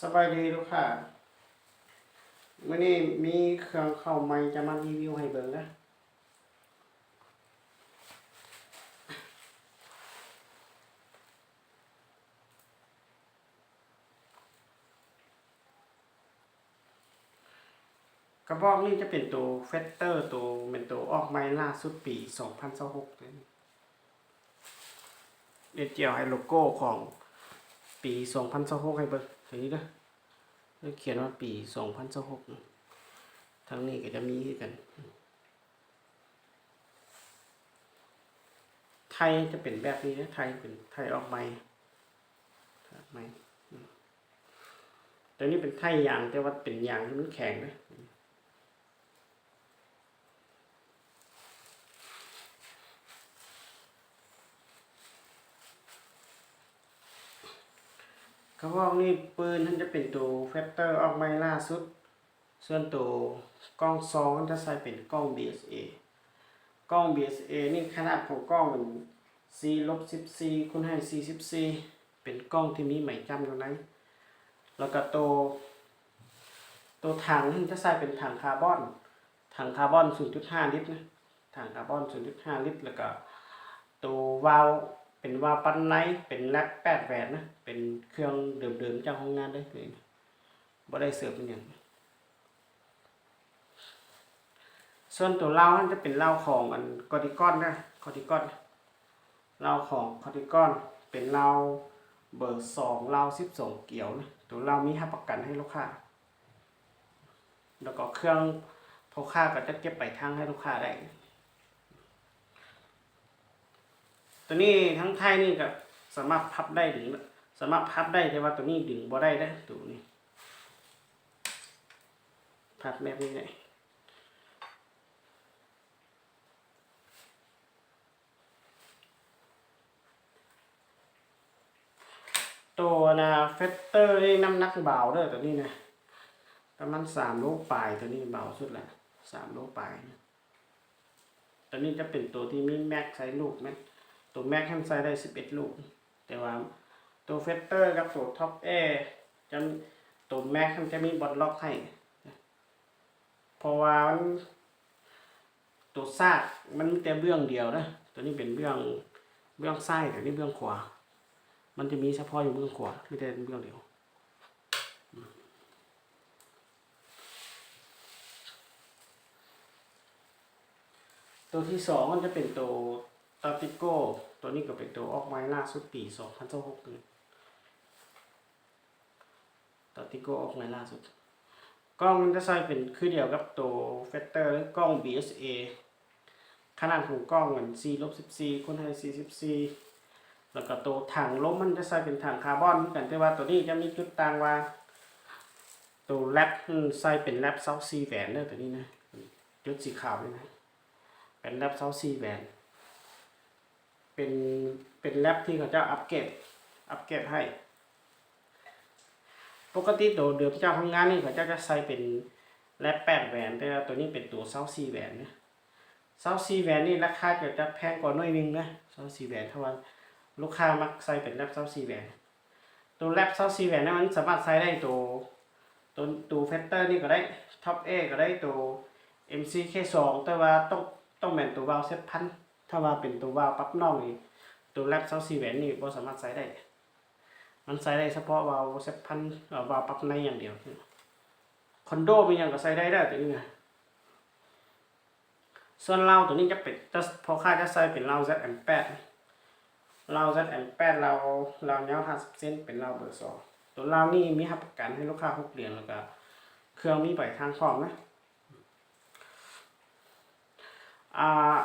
ສະບາຍດີລູກຄ້າ, ມື້ນີ້ມີເຄື່ອງເຂົ້າໃໝ່ຈະມາຣີວິວໃຫ້ເບິ່ງເດີ. ກະບອກນີ້ຈະເປັນໂຕເຟດເຕີ ໂຕ ແມ່ນໂຕອອກໃໝ່ລ່າສຸດປີສອງພັນຊາວຫົກເດ້. ດຽວຈະເອົາໃຫ້ໂລໂກ້ຂອງປີສອງພັນຊາວຫົກໃຫ້ເບິ່ງ ທາງນີ້ເດີ ຂຽນວ່າປີສອງພັນຊາວຫົກ ທາງນີ້ກໍຈະມີຄືກັນ. ໄທຈະເປັນແບບນີ້ເດີ ໄທເປັນໄທອອກໃໝ່ ອອກໃໝ່. ຕົວນີ້ເປັນໄທຢາງ ແຕ່ວ່າເປັນຢາງທີ່ມັນແຂງເດີ. ກະບອກນີ້ປືນຫັ້ນຈະເປັນໂຕເຟດເຕີອອກໃໝ່ລ່າສຸດ, ສ່ວນໂຕກ້ອງຊອງຫັ້ນຈະໃສ່ເປັນກ້ອງບີເອສເອ. ກ້ອງບີເອສເອນີ້ຂະໜາດຂອງກ້ອງເປັນສີ່ລົບສິບສີ່ຄູນໃຫ້ສີ່ສິບສີ່ ເປັນກ້ອງທີ່ມີໄມ້ຈ້ຳຢູ່ໃນ. ແລ້ວກະໂຕ ໂຕຖັງຫັ້ນຈະໃສ່ເປັນຖັງຄາບອນ ຖັງຄາບອນສູນຈຸດຫ້າລິດນະ ຖັງຄາບອນສູນຈຸດຫ້າລິດ. ແລ້ວກະໂຕວາວ ເປັນວາວປັ້ນໃນ ເປັນແລັບແປດແຫວນນະ ເປັນເຄື່ອງເດີມໆຈາກໂຮງງານເລີຍ ບໍ່ໄດ້ເສີມອີ່ຫຍັງ. ສ່ວນໂຕເລົາຫັ້ນຈະເປັນເລົາຂອງອັນກອດຕິກອນເດີ ກອດຕິກອນ ເລົາຂອງກອດຕິກອນ ເປັນເລົາເບີສອງ ເລົາສິບສອງກຽວນະ. ໂຕເລົາມີຮັບປະກັນໃຫ້ລູກຄ້າ ແລ້ວກໍເຄື່ອງພໍ່ຄ້າກໍຈະເກັບປາຍທາງໃຫ້ລູກຄ້າໄດ້. ໂຕນີ້ທັງໄທນີ້ກໍສາມາດພັບໄດ້ ດຶງ ສາມາດພັບໄດ້ ແຕ່ວ່າໂຕນີ້ດຶງບໍ່ໄດ້ເດີ. ໂຕນີ້ພັບແບບນີ້ໄດ້. ໂຕອັນນະ ເຟດເຕີນີ້ນ້ຳໜັກເບົາເດີ ໂຕນີ້ນະ ປະມານສາມໂລປາຍ. ໂຕນີ້ເບົາສຸດລະ ສາມໂລປາຍ. ໂຕນີ້ຈະເປັນໂຕທີ່ມີແມັກໃສ່ລູກ ແມັກ ໂຕແມັກຫັ້ນໃສ່ໄດ້ສິບເອັດລູກ. ແຕ່ວ່າໂຕເຟດເຕີກັບໂຕທັອບແອ ຈະ ໂຕແມັກຫັ້ນຈະມີບັອດລັອກໃຫ້ ເພາະວ່າມັນ ໂຕຊາກມັນມີແຕ່ເບື້ອງດຽວນະ. ໂຕນີ້ເປັນເບື້ອງ ເບື້ອງຊ້າຍ ໂຕນີ້ເບື້ອງຂວາ. ມັນຈະມີສະເພາະຢູ່ເບື້ອງຂວາ ມີແຕ່ເບື້ອງດຽວ. ໂຕທີສອງມັນຈະເປັນໂຕຕາຕິໂກ. ໂຕນີ້ກໍເປັນໂຕອອກໃໝ່ລ່າສຸດປີສອງພັນຊາວຫົກນີ້. ຕາຕິໂກອອກໃໝ່ລ່າສຸດ. ກ້ອງມັນຈະໃສ່ເປັນຄືດຽວກັບໂຕເຟດເຕີ ກ້ອງບີເອສເອ. ຂະໜາດຂອງກ້ອງມັນສີ່ລົບສິບສີ່ຄູນໃຫ້ສີ່ສິບສີ່. ແລ້ວກໍໂຕຖັງລົມມັນຈະໃສ່ເປັນຖັງຄາບອນຄືກັນ, ແຕ່ວ່າໂຕນີ້ຈະມີຈຸດຕ່າງວ່າ ໂຕແລັບມັນໃສ່ເປັນແລັບຊາວສີ່ແຫວນເດີ ໂຕນີ້ນະ ຈຸດສີຂາວນີ້ນະ ເປັນແລັບຊາວສີ່ແຫວນ. ເປັນ ເປັນແລັບທີ່ເຂົາເຈົ້າອັບເກຣດ ອັບເກຣດໃຫ້. ປົກກະຕິໂຕເດີມຈາກໂຮງງານນີ້ ເຂົາເຈົ້າຈະໃສ່ເປັນແລັບແປດແຫວນ, ແຕ່ວ່າໂຕນີ້ເປັນໂຕຊາວສີ່ແຫວນເນາະ. ຊາວສີ່ແຫວນນີ້ລາຄາຈະ ຈະແພງກວ່າໜ້ອຍໜຶ່ງເນາະ ຊາວສີ່ແຫວນ. ຖ້າວ່າລູກຄ້າມັກໃສ່ເປັນແລັບຊາວສີ່ແຫວນ. ໂຕແລັບຊາວສີ່ແຫວນນັ້ນ ມັນສາມາດໃສ່ໄດ້ໂຕ ໂຕ ໂຕເຟດເຕີນີ້ກໍໄດ້, ທັອບເອກໍໄດ້, ໂຕເອັມຊີເຄສອງ ແຕ່ວ່າຕ້ອງ ຕ້ອງແມ່ນໂຕວາວເຊັດພັນ. ຖ້າວ່າເປັນໂຕວາວປັບນອກນີ້ ໂຕແລັບຊາວສີ່ແຫວນນີ້ບໍ່ສາມາດໃສ່ໄດ້. ມັນໃສ່ໄດ້ສະເພາະວາວເຊັດພັນ ເອີ ວາວປັບໃນຢ່າງດຽວ. ຄອນໂດແມ່ນຫຍັງກໍໃສ່ໄດ້ເດີ ໂຕນີ້ນະ. ສ່ວນເລົາໂຕນີ້ຈະເປັນ ຈະ ພໍ່ຄ້າຈະໃສ່ເປັນເລົາແຊັດເອັມແປດ ເລົາແຊັດເອັມແປດ ເລົາ ເລົາຍາວຫ້າສິບເຊັນ ເປັນເລົາເບີສອງ. ໂຕເລົານີ້ມີຮັບປະກັນໃຫ້ລູກຄ້າຫົກເດືອນ ແລ້ວກະເຄື່ອງມີປາຍທາງພ້ອມນະ. ອ່າ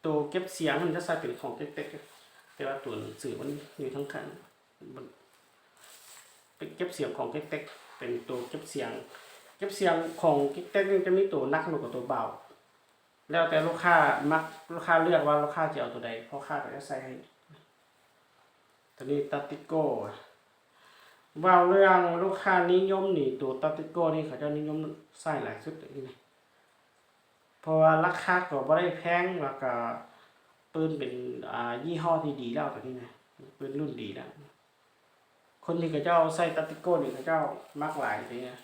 ໂຕເກັບສຽງຫັ້ນຈະໃສ່ເປັນຂອງເຕັກເຕັກ ແຕ່ວ່າໂຕໜັງສືມັນຢູ່ທາງຂ້າງ. ເປັນເກັບສຽງຂອງເຕັກເຕັກ ເປັນໂຕເກັບສຽງ ເກັບສຽງຂອງເຕັກເຕັກນີ້ຈະມີໂຕໜັກ ແລ້ວກໍໂຕເບົາ ແລ້ວແຕ່ລູກຄ້າມັກ ລູກຄ້າເລືອກວ່າລູກຄ້າຈະເອົາໂຕໃດ ພໍ່ຄ້າກໍຈະໃສ່ໃຫ້. ໂຕນີ້ຕາຕິໂກ ເວົ້າເລື່ອງລູກຄ້ານິຍົມນີ້ ໂຕຕາຕິໂກນີ້ເຂົາເຈົ້ານິຍົມໃຊ້ຫຼາຍສຸດນີ້. ເພາະວ່າລາຄາກໍບໍ່ໄດ້ແພງ ແລ້ວກະປືນເປັນ ອ່າ ຍີ່ຫໍ້ທີ່ດີແລ້ວ ໂຕນີ້ນະ ປືນລຸ້ນດີແລ້ວ. ໂຄ ຄົນທີ່ເຂົາເຈົ້າໃຊ້ຕັດຕິໂກ້ນີ້ ເຂົາເຈົ້າມັກຫຼາຍຕົວນີ້ນະ.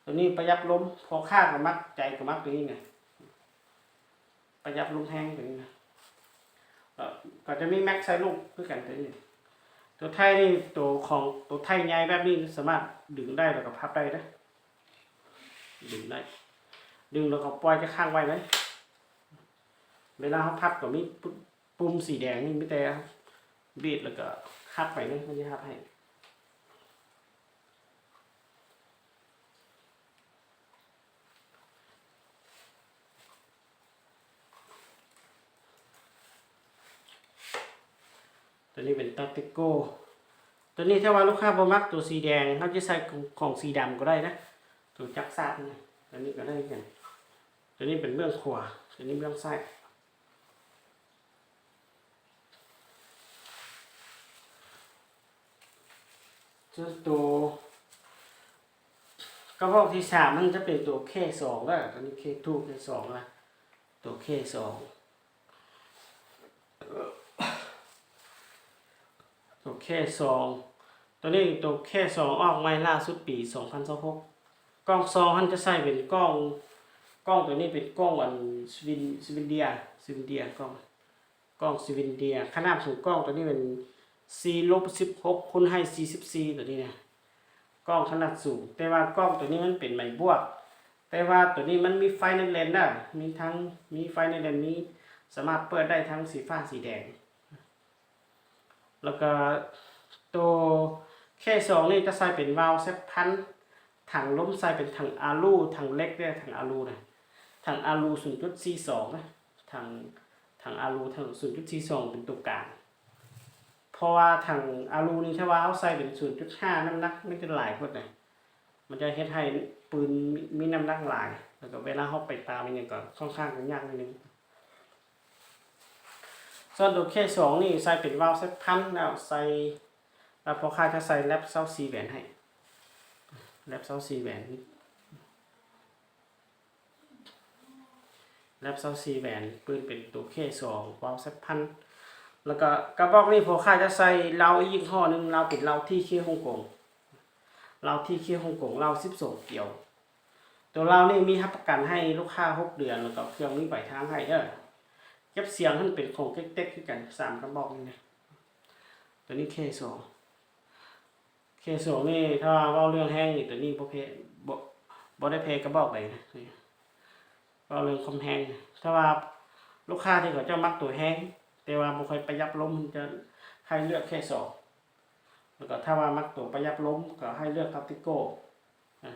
ຕົວນີ້ປະຢັດລົມ, ພໍ່ຄ້າກໍມັກ, ໃຈກໍມັກຕົວນີ້ນະ, ປະຢັດລົມແຮງຕົວນີ້ນະ. ເອີ ກໍຈະມີແມັກໃສ່ລູກຄືກັນຕົວນີ້. ຕົວໄທນີ້ ຕົວຂອງ ຕົວໄທໃຫຍ່ແບບນີ້ສາມາດດຶງໄດ້ ແລ້ວກໍພັບໄດ້ເດ້, ດຶງໄດ້, ດຶງແລ້ວກໍປ່ອຍຈະຄ້າງໄວ້ເລີຍ. ເວລາເຮົາພັບກໍມີປຸ່ມ ປຸ່ມສີແດງນີ້ ມີແຕ່ບີດແລ້ວກໍຮັດໄປເລີຍ, ມັນຈະຮັດໃຫ້. ຕົວນີ້ເປັນຕັດຕິໂກ້. ຕົວນີ້ຖ້າວ່າລູກຄ້າບໍ່ມັກຕົວສີແດງ ເຮົາຈະໃສ່ຂອງ ຂອງສີດຳກໍໄດ້ນະ, ຕົວຈັກສາດນີ້. ຕົວນີ້ກໍໄດ້ຄືກັນ. ຕົວນີ້ເປັນເບື້ອງຂວາ, ຕົວນີ້ເບື້ອງຊ້າຍ. ສ່ວນໂຕກະບອກທີສາມ ມັນຈະເປັນໂຕເຄສອງເດີ, ຕົວນີ້ເຄທູ ເຄສອງນະ, ໂຕເຄສອງ ໂຕເຄສອງ. ຕົວນີ້ໂຕເຄສອງອອກໃໝ່ລ່າສຸດປີສອງພັນຊາວຫົກ. ກ້ອງຊອງຫັ້ນຈະໃສ່ເປັນກ້ອງ, ກ້ອງຕົວນີ້ເປັນກ້ອງອັນສະວິນ ສະວິນເດຍ ສະວິນເດຍ ກ້ອງ ກ້ອງສະວິນເດຍ. ຂະໜາດຂອງກ້ອງຕົວນີ້ແມ່ນສີ່ລົບສິບຫົກຄູນໃຫ້ສີ່ສິບສີ່ ຕົວນີ້ນະ, ກ້ອງຂະໜາດສູງ. ແຕ່ວ່າກ້ອງຕົວນີ້ມັນເປັນໄມ້ບວກ, ແຕ່ວ່າຕົວນີ້ມັນມີໄຟໃນເລນນະ, ມີທັງ ມີໄຟໃນເລນ, ມີ ສາມາດເປີດໄດ້ທັງສີຟ້າສີແດງ. ແລ້ວກໍໂຕເຄສອງນີ້ຈະໃສ່ເປັນວາວເຊັບພັນ, ຖັງລົມໃສ່ເປັນຖັງອາລູ, ຖັງເຫຼັກເດ້, ຖັງອາລູນະ, ຖັງອາລູສູນຈຸດສີ່ສອງນະ, ຖັງ ຖັງອາລູ ຖັງສູນຈຸດສີ່ສອງເປັນໂຕກາງ. ເພາະວ່າຖັງອາລູນີ້ ຖ້າວ່າເຮົາໃສ່ເປັນສູນຈຸດຫ້າ ນ້ຳໜັກມັນຈະຫຼາຍໂພດນະ, ມັນຈະເຮັດໃຫ້ປືນມີ ມີນ້ຳໜັກຫຼາຍ, ແລ້ວກໍເວລາເຮົາໄປຕາມອີ່ຫຍັງກໍຄ່ອນຂ້າງຈະຍາກໜ້ອຍໜຶ່ງ. ສ່ວນໂຕເຄສອງນີ້ໃສ່ເປັນວາວເຊັບພັນແລ້ວໃສ່ ແລ້ວພໍ່ຄ້າຈະໃສ່ແລັບຊາວສີ່ແຫວນໃຫ້, ແລັບຊາວສີ່ແຫວນ, ແລັບຊາວສີ່ແຫວນ ປືນເປັນໂຕເຄສອງ ວາວເຊັບພັນ. ແລ້ວກໍກະບອກນີ້ພໍ່ຄ້າຈະໃສ່ເຫຼົ້າອີກຍີ່ຫໍ້ໜຶ່ງ, ເຫຼົ້າເປັນເຫຼົ້າທີເຄຮົງກົງ, ເຫຼົ້າທີເຄຮົງກົງ ເຫຼົ້າສິບສອງກຽວ. ໂຕເຫຼົ້ານີ້ມີຮັບປະກັນໃຫ້ລູກຄ້າຫົກເດືອນ ແລ້ວກໍເຄື່ອງມີປາຍທາງໃຫ້ເດີ. ເກັບສຽງຫັ້ນເປັນຂອງເຕັກໆຄືກັນ ສາມກະບອກນີ້ນະ. ໂຕນີ້ເຄສອງ, ເຄສອງນີ້ຖ້າເວົ້າເລື່ອງແຮງນີ້ ໂຕນີ້ບໍ່ແພ້ ບໍ່ ບໍ່ໄດ້ແພ້ກະບອກໃດນະ. ເວົ້າເລື່ອງຄວາມແຮງ, ຖ້າວ່າລູກຄ້າທີ່ເຂົາເຈົ້າມັກໂຕແຮງ ແຕ່ວ່າບໍ່ຄ່ອຍປະຢັດລົມ ຈະໃຫ້ເລືອກເຄສອງ. ແລ້ວກໍຖ້າວ່າມັກໂຕປະຢັດລົມ ກໍໃຫ້ເລືອກຕັດຕິໂກ້. ອາ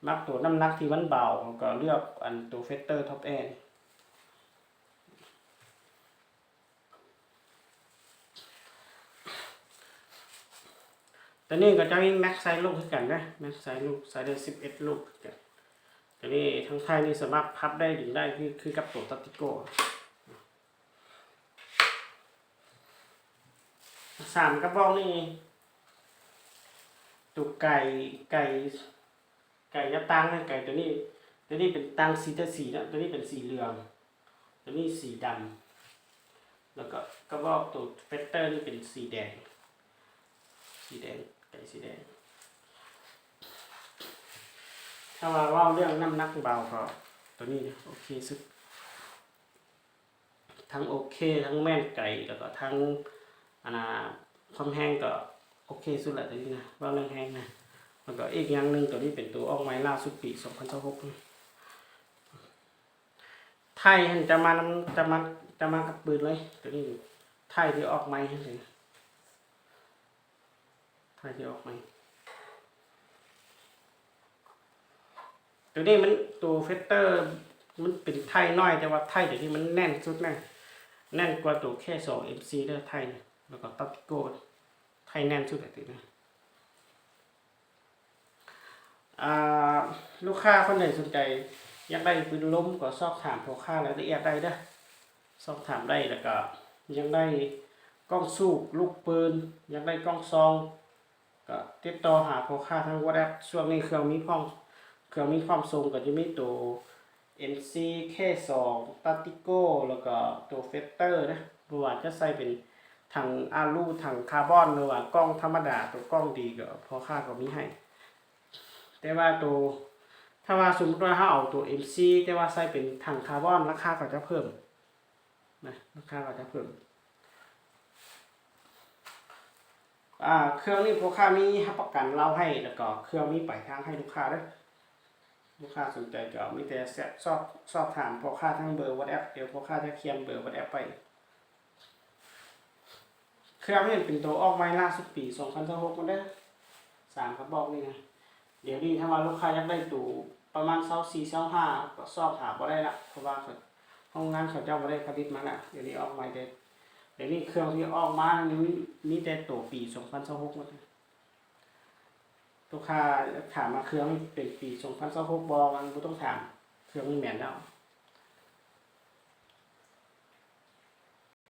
ມັກໂຕນ້ຳໜັກທີ່ມັນເບົາ ກໍເລືອກອັນໂຕເຟດເຕີທັອບແອນ. ໂຕນີ້ກໍຈະມີແມັກໃສ່ລູກຄືກັນເດ້, ແມັກໃສ່ລູກ ໃສ່ໄດ້ສິບເອັດລູກຄືກັນ. ໂຕນີ້ທາງທ້າຍນີ້ສາມາດພັບໄດ້ ດຶງໄດ້ ຄື ຄືກັບໂຕຕັດຕິໂກ້. ສາມກະບອກນີ້ ໂຕໄກ ໄກ ໄກໜ້າຕ່າງນະ, ໄກໂຕນີ້ ໂຕນີ້ເປັນຕ່າງສີແຕ່ສີນະ, ໂຕນີ້ເປັນສີເຫຼືອງ, ໂຕນີ້ສີດຳ, ແລ້ວກໍກະບອກໂຕເຟດເຕີນີ້ເປັນສີແດງ, ສີແດງ ໄກສີແດງ. ຖ້າວ່າເວົ້າເລື່ອງນ້ຳໜັກເບົາ ກໍໂຕນີ້ໂອເຄສຸດ. ທັງໂອເຄ ທັງແມ່ນໄກ ແລ້ວກໍທັງ ອັນນ່າ ຄວາມແຮງກໍໂອເຄສຸດລະ ຕົວນີ້ນະ ເວົ້າເລື່ອງແຮງນະ. ແລ້ວກໍອີກຢ່າງໜຶ່ງ ຕົວນີ້ເປັນຕົວອອກໃໝ່ລ່າສຸດປີສອງພັນຊາວຫົກ ໄທຫັ້ນຈະມານຳ ຈະມາ ຈະມາກັບປືນເລີຍ ຕົວນີ້ ໄທທີ່ອອກໃໝ່ຫັ້ນເດ. ໄທທີ່ອອກໃໝ່ ໂຕນີ້ມັນ ໂຕເຟດເຕີມັນເປັນໄທນ້ອຍ ແຕ່ວ່າໄທໂຕນີ້ມັນແໜ້ນສຸດນະ, ແໜ້ນກວ່າໂຕເຄສອງເອັມຊີເດີ ໄທນະ. ແລ້ວກໍຕັດຕິໂກ້ ໄທແໜ້ນສຸດແຫຼະໂຕນີ້. ອ່າ ລູກຄ້າຄົນໃດສົນໃຈຢາກໄດ້ປືນລົມ ກໍສອບຖາມພໍ່ຄ້າລາຍລະອຽດໄດ້ເດີ. ສອບຖາມໄດ້ ແລ້ວກໍຢາກໄດ້ກ້ອງສູບລູກປືນ ຢາກໄດ້ກ້ອງຊອງ ກໍຕິດຕໍ່ຫາພໍ່ຄ້າທາງວັອດແອັບ. ຊ່ວງນີ້ເຄື່ອງມີພ້ອມ ເຄື່ອງມີພ້ອມສົ່ງ ກໍຈະມີໂຕເອັມຊີ ເຄສອງ ຕັດຕິໂກ້ ແລ້ວກໍໂຕເຟດເຕີນະ. ບໍ່ວ່າຈະໃສ່ເປັນ ຖັງອາລູ ຖັງຄາບອນ ຫຼືວ່າກ້ອງທຳມະດາ ໂຕກ້ອງດີກໍພໍ່ຄ້າກໍມີໃຫ້. ແຕ່ວ່າໂຕ ຖ້າວ່າສົມມຸດວ່າເຮົາເອົາໂຕເອັມຊີ ແຕ່ວ່າໃສ່ເປັນຖັງຄາບອນ ລາຄາກໍຈະເພີ່ມນະ ລາຄາກໍຈະເພີ່ມ. ອ່າ ເຄື່ອງນີ້ພໍ່ຄ້າມີຮັບປະກັນລາວໃຫ້ ແລ້ວກໍເຄື່ອງມີປາຍທາງໃຫ້ລູກຄ້າເດີ. ລູກຄ້າສົນໃຈກໍມີແຕ່ສອບ ສອບຖາມພໍ່ຄ້າທາງເບີ WhatsApp ດຽວພໍ່ຄ້າຈະຂຽນເບີ WhatsApp ໄປ. ເຄື່ອງນີ້ເປັນໂຕອອກໃໝ່ລ່າສຸດປີສອງພັນຊາວຫົກພຸ້ນເດີ ສາມກະບອກນີ້ນະ. ດຽວນີ້ຖ້າວ່າລູກຄ້າຢາກໄດ້ໂຕປະມານຊາວສີ່ ຊາວຫ້າ ກໍຊອກຫາບໍ່ໄດ້ລະ ເພາະວ່າໂຮງງານເຂົາເຈົ້າບໍ່ໄດ້ຜະລິດມາລະ. ດຽວນີ້ອອກໃໝ່ແຕ່ ດຽວນີ້ເຄື່ອງທີ່ອອກມາມີ ມີແຕ່ໂຕປີສອງພັນຊາວຫົກໝົດ. ລູກຄ້າຖາມວ່າເຄື່ອງເປັນປີສອງພັນຊາວຫົກບໍ່ ມັນບໍ່ຕ້ອງຖາມ ເຄື່ອງນີ້ແມ່ນແລ້ວ.